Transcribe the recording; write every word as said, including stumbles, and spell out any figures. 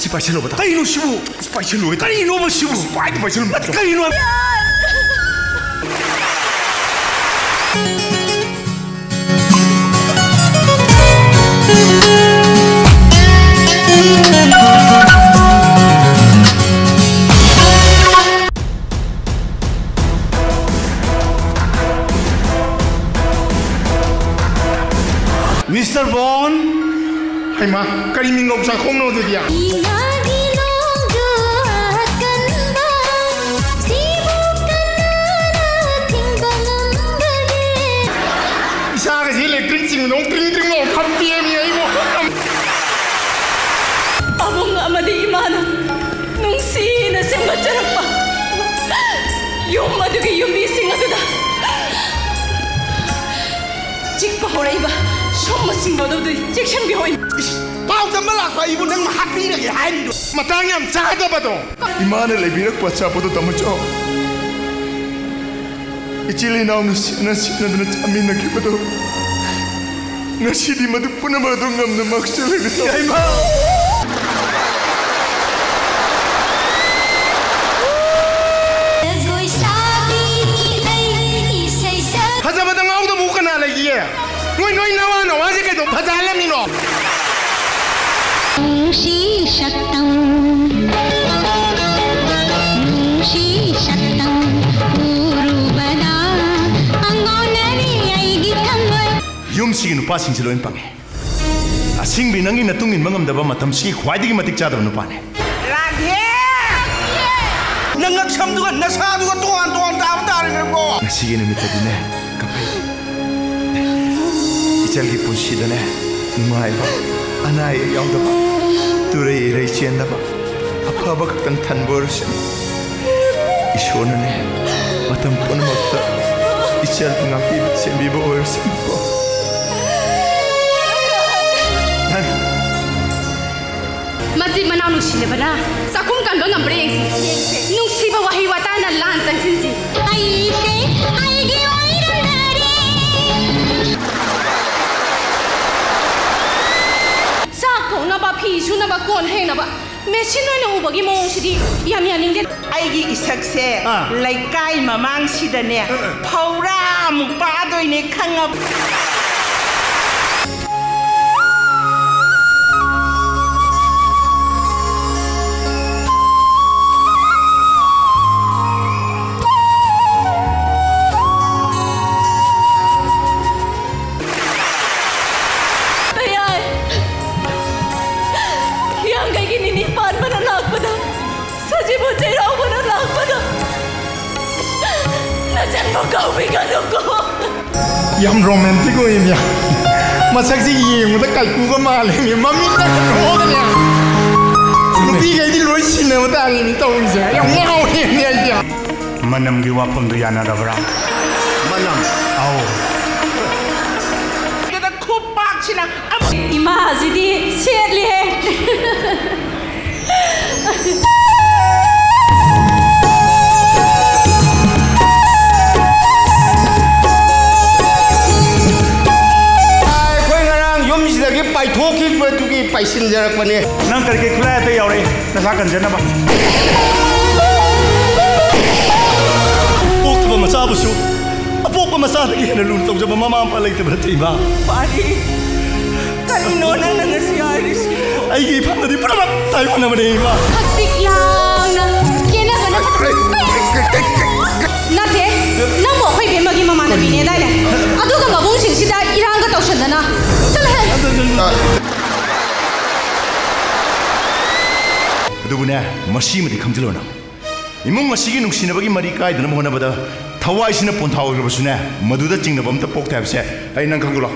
ꯁꯤ ꯄꯥꯏꯁꯜꯂꯨꯕꯗ꯫ ꯀꯩꯅꯣ ꯁꯤꯕꯨ? ꯁꯤ ꯄꯥꯏꯁꯜꯂꯨ꯫ ꯀꯔꯤꯅꯣꯕ ꯁꯤꯕꯨ? ꯁꯤ ꯄꯥꯏꯗ ꯄꯥꯏꯁꯜꯂꯨ꯫ ꯀꯔꯤꯅꯣ? ꯃꯤꯁꯇꯔ ꯕꯣꯟ꯫ ꯍꯩꯃꯥ, ꯀꯔꯤ ꯃꯤꯡꯒꯧ ꯆꯥꯈꯣꯡꯅꯣ ꯑꯗꯨꯗꯤ? ꯏꯃꯥꯒꯤ ꯅꯣꯡꯖꯨ ꯑꯀꯟꯕ, ꯁꯤꯕꯨ ꯀꯅꯥꯅ ꯊꯤꯡꯕ ꯉꯝꯕꯒꯦ? ꯏꯁꯥꯒꯁꯤ ꯏꯂꯦꯛꯇ꯭ꯔꯤꯛ ꯆꯤꯡꯕꯗꯧ ꯇ꯭ꯔꯤꯡ ꯇ꯭ꯔꯤꯡ ꯂꯥꯎ ꯈꯞꯄꯦꯃꯤ ꯑꯩꯕꯨ꯫ ꯄꯥꯕꯨꯡ ꯑꯃꯗꯤ ꯏꯃꯥꯅ ꯅꯨꯡꯁꯤꯅ ꯁꯦꯝꯒꯠꯆꯔꯛꯄ ꯌꯨꯝ ꯑꯗꯨꯒꯤ ꯌꯨꯝꯕꯤꯁꯤꯡ ꯑꯗꯨꯗ ꯆꯤꯛꯄ ꯍꯧꯔꯛꯏꯕ ꯁꯨꯝꯕꯁꯤꯡ ꯑꯗꯨꯗꯤ ꯆꯦꯛꯁꯤꯟꯕꯤꯍꯧ꯫ ꯏꯁ, ꯄꯥꯎ ꯇꯝꯕ ꯂꯥꯛꯄ ꯑꯩꯕꯨ ꯅꯪ ꯍꯥꯠꯄꯤꯔꯒꯦ ꯍꯥꯏꯔꯤꯔꯣ? ꯃꯇꯥꯡ ꯌꯥꯝ ꯆꯥꯗꯕꯗꯣ꯫ ꯏꯃꯥꯅ ꯂꯩꯕꯤꯔꯛꯄ ꯑꯆꯥꯄꯣꯠꯇꯣ ꯇꯥꯃꯣꯆꯧ꯫ ꯏꯆꯤꯜ ꯏꯅꯥꯎꯅ ꯁꯤꯠꯅ ꯁꯤꯠꯅꯗꯅ ꯆꯥꯃꯤꯟꯅꯈꯤꯕꯗꯣ ꯉꯁꯤꯗꯤ ꯃꯗꯨ ꯄꯨꯝꯅꯃꯛ ꯑꯗꯨ ꯉꯝꯅ ꯃꯥꯡꯁꯤꯜꯂꯒ ꯏꯃꯥ! ꯖꯒꯣꯏ ꯁꯥꯕꯤ ꯏꯁꯩ, ꯏꯁꯩ ꯁꯛ- ꯐꯖꯕꯗ ꯉꯥꯎꯗꯕꯕꯨ ꯀꯅꯥ ꯂꯩꯒꯦ? ꯅꯣꯏ, ꯅꯣꯏ ꯅꯋꯥ ꯅꯋꯥꯁꯦ ꯀꯩꯗꯧ ꯐꯖꯍꯜꯂꯝꯃꯤꯅꯣ? ꯅꯨꯡꯁꯤ ꯁꯛꯇꯝ, ꯅꯨꯡꯁꯤ ꯁꯛꯇꯝ ꯎꯔꯨꯕꯗ ꯑꯉꯥꯎꯅꯔꯦ ꯑꯩꯒꯤ ꯊꯃꯣꯏ꯫ ꯌꯨꯝꯁꯤꯒꯤ ꯅꯨꯄꯥꯁꯤꯡꯁꯦ ꯂꯣꯏ ꯄꯪꯉꯦ꯫ ꯑꯁꯤꯡꯕꯤ, ꯅꯪꯒꯤ ꯅꯇꯨꯡ ꯏꯟꯕ ꯉꯝꯗꯕ ꯃꯇꯝꯁꯤ ꯈ꯭ꯋꯥꯏꯗꯒꯤ ꯃꯇꯤꯛ ꯆꯥꯗꯕ ꯅꯨꯄꯥꯅꯦ꯫ ꯔꯥꯙꯦ! ꯅꯪ ꯉꯛꯁꯝꯗꯨꯒ ꯅꯁꯥꯗꯨꯒ ꯇꯣꯉꯥꯟ ꯇꯣꯉꯥꯟ ꯇꯥꯕ ꯇꯥꯔꯦ ꯅꯪꯕꯣ꯫ ꯉꯁꯤꯒꯤ ꯅꯨꯃꯤꯠꯇꯗꯤꯅꯦ, ꯀꯞꯄꯤ꯫ ꯏꯆꯜꯒꯤ ꯄꯨꯟꯁꯤꯗꯅꯦ, ꯅꯨꯡꯉꯥꯏꯕ, ꯑꯅꯥ ꯑꯌꯦꯛ ꯌꯥꯎꯗꯕ, ꯇꯨꯔꯩ ꯏꯔꯩ ꯆꯦꯟꯗꯕ, ꯑꯐꯕ ꯈꯛꯇꯪ ꯊꯟꯕ ꯑꯣꯏꯔꯁꯅꯨ꯫ ꯏꯁꯣꯔꯅꯅꯦ, ꯃꯇꯝ ꯄꯨꯝꯅꯃꯛꯇ ꯏꯆꯜꯕꯨ ꯉꯥꯛꯄꯤꯕ, ꯁꯦꯝꯕꯤꯕ ꯑꯣꯏꯔꯁꯅꯨꯀꯣ꯫ ꯅꯪ ꯃꯆꯤꯟ ꯃꯅꯥꯎ ꯅꯨꯡꯁꯤꯅꯕꯅ ꯆꯥꯛꯈꯨꯝ ꯀꯟꯕ ꯉꯝꯕ꯭ꯔꯥ ꯌꯦꯡꯁꯤ꯫ ꯅꯨꯡꯁꯤꯕ ꯋꯥꯍꯩ ꯋꯥꯇꯥꯅ ꯂꯥꯟ ꯆꯪꯁꯤꯟꯁꯤ꯫ ꯑꯩꯁꯦ ꯑꯩꯒꯤ ꯑꯣꯏꯔꯝꯗꯔꯦ꯫ ꯆꯥꯛ ꯊꯣꯡꯅꯕ, ꯐꯤ ꯁꯨꯅꯕ, ꯀꯣꯟ ꯐꯦꯡꯅꯕ, ꯃꯦꯁꯤꯟ ꯑꯣꯏꯅ ꯎꯕꯒꯤ ꯃꯑꯣꯡꯁꯤꯗꯤ ꯌꯥꯝ ꯌꯥꯅꯤꯡꯗꯦ꯫ ꯑꯩꯒꯤ ꯏꯁꯛꯁꯦ ꯑꯥ꯫ ꯂꯩꯀꯥꯏ ꯃꯃꯥꯡꯁꯤꯗꯅꯦ ꯑꯥ꯫ ꯐꯧꯔꯥ ꯑꯃꯨꯛ ꯄꯥꯗꯣꯏꯅꯦ ꯈꯪꯉꯕ? ꯀꯌꯥꯏ꯫ ꯍꯤꯌꯥꯡꯒꯩꯒꯤ ꯅꯤꯅꯤ ꯄꯥꯟꯕꯅ ꯂꯥꯛꯄꯗ, ꯁꯖꯤꯕꯨ ꯆꯩꯔꯥꯎꯕꯅ ꯂꯥꯛꯄꯗ, ꯅꯆꯟꯕꯨ ꯀꯥꯎꯕꯤꯒꯅꯨꯀꯣ꯫ ꯌꯥꯝ ꯔꯣꯃꯦꯟꯇꯤꯛ ꯑꯣꯏꯃꯤ꯫ ꯃꯁꯛꯁꯤ ꯌꯦꯡꯕꯗ ꯀꯥꯏꯀꯨꯒ ꯃꯥꯜꯂꯦꯃꯤ꯫ ꯃꯃꯤꯠꯅ ꯀꯩꯅꯣꯒꯅꯦ꯫ ꯅꯨꯄꯤꯈꯩꯗꯤ ꯂꯣꯏ ꯁꯤꯟꯅꯕ ꯇꯥꯔꯦꯃꯤ ꯇꯧꯔꯤꯁꯦ꯫ ꯌꯥꯝ ꯉꯥꯎꯔꯦꯃꯤ ꯑꯩꯗꯤ꯫ ꯃꯅꯝꯒꯤ ꯋꯥꯐꯝꯗꯨ ꯌꯥꯅꯔꯕ꯭ꯔꯥ? ꯃꯅꯝ? ꯑꯧ꯫ ꯑꯗꯨꯗ ꯈꯨꯄꯥꯛꯁꯤꯅ ꯑꯃꯨꯛ ꯏꯃꯥꯁꯤꯗꯤ ꯁꯦꯠꯂꯤꯍꯦ꯫ ꯑꯩꯈꯣꯏ ꯉꯔꯥꯡ ꯌꯨꯝꯁꯤꯗꯒꯤ ꯄꯥꯏꯊꯣꯛꯈꯤꯕꯗꯨꯒꯤ ꯄꯥꯏꯁꯤꯟꯖꯔꯛꯄꯅꯦ꯫ ꯅꯪ ꯀꯔꯤ ꯀꯔꯤ ꯈꯨꯠꯂꯥꯏ ꯑꯇꯩ ꯌꯥꯎꯔꯛꯏ? ꯅꯁꯥ ꯀꯟꯖꯅꯕ꯫ ꯄꯣꯛꯇꯕ ꯃꯆꯥꯕꯨꯁꯨ ꯑꯄꯣꯛꯄ ꯃꯆꯥꯗꯒꯤ ꯍꯦꯟꯅ ꯂꯨꯅ ꯇꯧꯖꯕ ꯃꯃꯥ ꯃꯄꯥ ꯂꯩꯇꯕ ꯅꯠꯇꯦ, ꯏꯃꯥ꯫ ꯄꯥꯔꯤ, ꯀꯔꯤꯅꯣ ꯅꯪꯅ ꯉꯁꯤ ꯍꯥꯏꯔꯤꯁꯤ? ꯑꯩꯒꯤ ꯏꯐꯝꯗꯗꯤ ꯄꯨꯝꯅꯃꯛ ꯇꯥꯏꯑꯣꯟꯅꯕꯅꯦ, ꯏꯃꯥ꯫ ꯍꯛꯆꯤꯛ ꯂꯥꯡꯅ ꯀꯦꯅꯕꯅ ꯅꯠꯇꯦ, ꯅꯪꯕꯨ ꯑꯩꯈꯣꯏ ꯏꯕꯦꯝꯃꯒꯤ ꯃꯃꯥꯟꯅꯕꯤꯅꯦꯗꯥꯏꯅꯦ? ꯑꯗꯨꯒ ꯃꯕꯨꯡꯁꯤꯡꯁꯤꯗ ꯏꯔꯥꯡꯒ ꯇꯧꯁꯟꯗꯅ꯫ ꯆꯠꯂꯣꯍꯦ꯫ ꯑꯗꯨꯕꯨꯅꯦ, ꯃꯁꯤꯃꯗꯤ ꯈꯪꯖꯤꯜꯂꯣ ꯅꯪ꯫ ꯏꯃꯨꯡ ꯑꯁꯤꯒꯤ ꯅꯨꯡꯁꯤꯅꯕꯒꯤ ꯃꯔꯤ ꯀꯥꯏꯗꯅꯕ ꯍꯣꯠꯅꯕꯗ ꯊꯋꯥꯏꯁꯤꯅ ꯄꯣꯟꯊꯥ ꯑꯣꯏꯈ꯭ꯔꯕꯁꯨꯅꯦ, ꯃꯗꯨꯗ ꯆꯤꯡꯅꯕ ꯑꯝꯇ ꯄꯣꯛꯇꯦ ꯍꯥꯏꯕꯁꯦ ꯑꯩ ꯅꯪ ꯈꯪꯗꯣꯛꯂꯣ꯫